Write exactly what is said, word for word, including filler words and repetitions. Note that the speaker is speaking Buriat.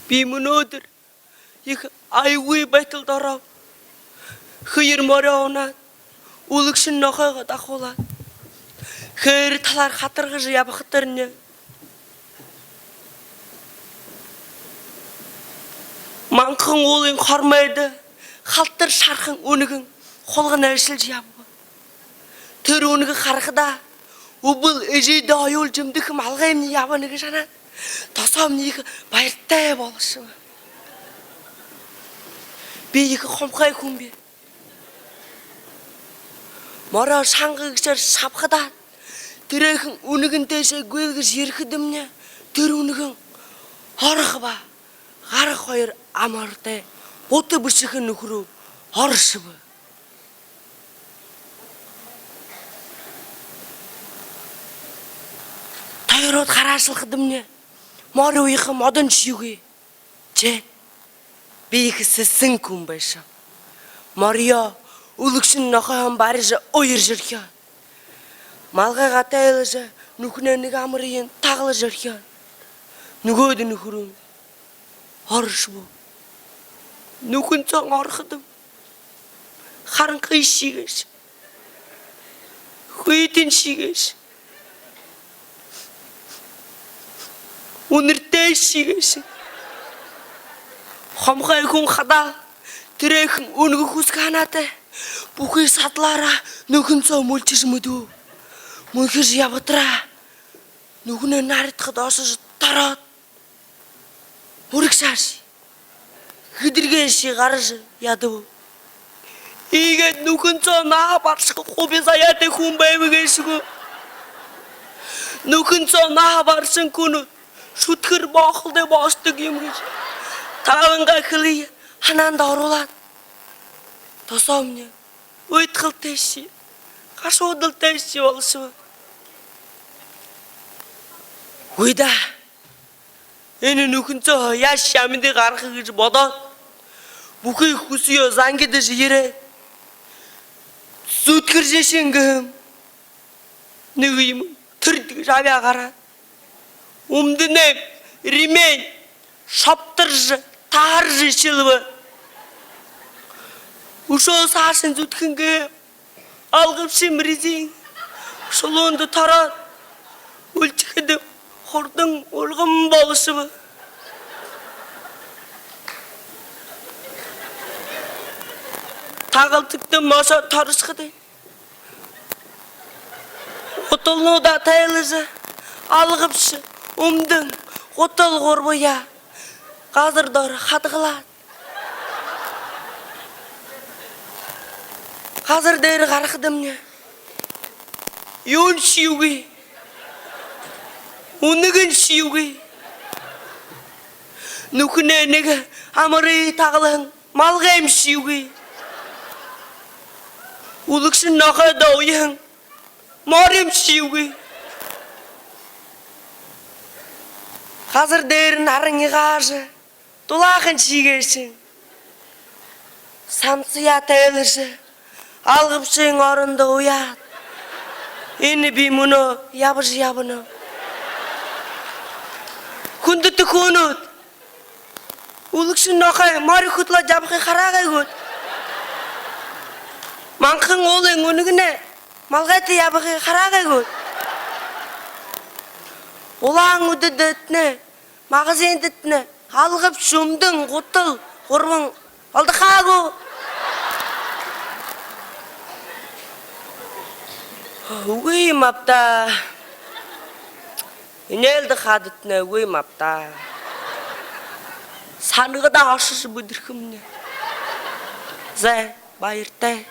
Би мүнөөдэр ехэ аягүй байдалда орооб. Хоёр мориёо унаад, үлэгшэн нохойгоо дахуулаад, хээрэ талаар хатаргажа ябахадамни, манхан уулын хормойдо халтар шархан үнэгэн хулгана айлшалжа ябаба. Тэрэ үнэгэн харахадаа, үбэл эжыдээ оюулжа эмдэхэ малгаймни ябана гэжэ һанаад, досоомни ехэ баяртай болошобо. Би ехэ хомхой хүн би. Мориёо шанга гэгшээр шабхадаад, тэрээхэн үнэгэн тээшээ гүйлгэжэ ерэхэдэмни, тэрэ үнэгэн орохо ба гараха хоёр амартай, бута бэшэхэн нүхэрөө оршобо. Тойроод хараашалхадамни, мори уяха модон шьегүй. Тээ, би ехэ сэсэн хүн байшоо. Мориёо үлэгшэн нохойһоо барижа уяржархёо. Малгайгаа тайлажа, нүхэнэй нэгэ амарыень таглажархёо. Нүгөөдэ нүхэрөө оршобо. Нүхэн соонь ороходом, харанхы шье гээшэ. Хүйтэн шье гээшэ. Үнэртэй шье гээшэ. Хомхой хүн хадаа тэрээхэн үнэгэн хүсэхэ һанаатай, бүхы садалаараа нүхэн соо мүлхижэ мэдээ. Мүлхижэ ябатараа, нүхэнэй наридхада ошожо тороод, урагшаа шье, гэдэргээ шье гаража ядаа. Иигээд нүхэн соо наһа баршаха хуби заяатай хүн байба гээшэ гү. Нүхэн соо наһа баршаһан хүнүүд шүдхэр боохолдой болошодог юм гэжэ табангаа хэлэеэ һанаанда оруулаад, досоомни уйдхалтай шье, гашуудалтай шье болошобо. Үгы даа. Энэ нүхэн соо яажа амиды гараха гэжэ бодоод, бүхы хүсөө зангидажа ерээд, зүдхэржэ шэнгэһэн нэгэ юумэн тэрдэ гэжэ абяа гараад, үмдэнэй ремень шобторжо, таһаржа эхилбэ. Үшөө саашань зүдхэнгэһэн алгабшын резин шулуунда тороод, үлдэхэдэ хурдан урган болошобо. Тагалдагта мошоо торосходо, гуталнуудаа тайлажа, алгабша, үмдэн, гутал гурбаяа газар доро хадагалаад, газар дээрэ гарахадамни, юун шьегүй, үнэгэн шьегүй, нүхэнэй нэгэ амарые таглаһан малгайм шьегүй, үлэгшэн нохойдоо уяһан морим шьегүй. Газар дээрэ наран игаажа, дулаахан шье гээшэнь. Самсаяа тайлажа, алгабшын орондо уяад, энэ би мүнөө ябажа ябанаб. Хүндэтэ хүнүүд, үлэгшэн нохой мори хүтэлөөд ябахые хараагай гүт? Манхан уулын үнэгэнэй малгайтай ябахые хараагай гүт? Улаан-Үдэдэтнай, магазиндатнай алгабша, үмдэн, гутал гурбан алдахаа гү? Үгы юм ааб даа. Энээл дахадатнай үгы юм ааб даа. Санагадаа ошожо бэдэрхэмни. Зай, баяртай.